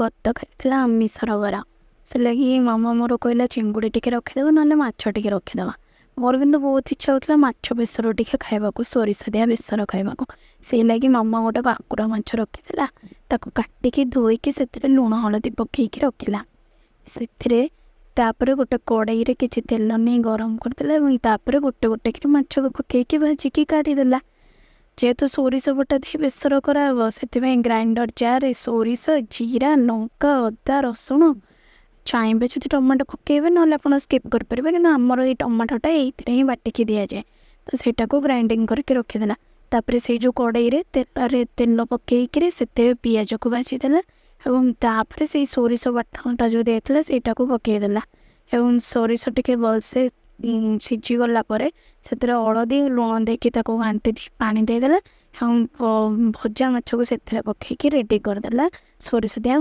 ଗତକାଲି ଥିଲା ଆମିଷର ବାର, ସେଥିଲାଗି ମାମା ମୋର କହିଲା ଚିଙ୍ଗୁଡ଼ି ଟିକେ ରଖିଦେବା, ନହେଲେ ମାଛ ଟିକେ ରଖିଦେବା। ମୋର କିନ୍ତୁ ବହୁତ ଇଚ୍ଛା ହେଉଥିଲା ମାଛ ବେସର ଟିକେ ଖାଇବାକୁ, ସୋରିଷ ଦିଆ ବେସର ଖାଇବାକୁ। ସେଇ ଲାଗି ମାମା ଗୋଟେ ଭାକୁର ମାଛ ରଖିଥିଲା, ତାକୁ କାଟିକି ଧୋଇକି ସେଥିରେ ଲୁଣ ହଳଦୀ ପକେଇକି ରଖିଲା। ସେଥିରେ ତାପରେ ଗୋଟେ କଡ଼େଇରେ କିଛି ତେଲ ନେଇ ଗରମ କରିଦେଲା ଏବଂ ତାପରେ ଗୋଟେ ଗୋଟେ କରି ମାଛକୁ ପକେଇକି ଭାଜିକି କାଢ଼ିଦେଲା। ଯେହେତୁ ସୋରିଷ ବଟା ଦେଇ ବେସର କରାହେବ, ସେଥିପାଇଁ ଗ୍ରାଇଣ୍ଡର ଜାର୍ରେ ସୋରିଷ, ଜିରା, ଲଙ୍କା, ଅଦା, ରସୁଣ, ଚାହିଁବେ ଯଦି ଟମାଟୋ ପକେଇବେ, ନହେଲେ ଆପଣ ସ୍କିପ୍ କରିପାରିବେ। କିନ୍ତୁ ଆମର ଏଇ ଟମାଟୋଟା ଏଇଥିରେ ହିଁ ବାଟିକି ଦିଆଯାଏ। ତ ସେଇଟାକୁ ଗ୍ରାଇଣ୍ଡିଙ୍ଗ କରିକି ରଖିଦେଲା। ତାପରେ ସେଇ ଯେଉଁ କଡ଼େଇରେ ତେଲରେ ତେଲ ପକେଇକିରି ସେଥିରେ ପିଆଜକୁ ଭାଜିଦେଲା ଏବଂ ତାପରେ ସେଇ ସୋରିଷ ବାଟଣଟା ଯେଉଁ ଦେଇଥିଲା, ସେଇଟାକୁ ପକେଇଦେଲା ଏବଂ ସୋରିଷ ଟିକେ ଭଲସେ ସିଝିଗଲା ପରେ ସେଥିରେ ହଳଦୀ, ଲୁଣ ଦେଇକି ତାକୁ ଘାଣ୍ଟି ଦେଇ ପାଣି ଦେଇଦେଲା ଏବଂ ଭଜା ମାଛକୁ ସେଥିରେ ପକେଇକି ରେଡ଼ି କରିଦେଲା ସୋରିଷ ଦିଆ।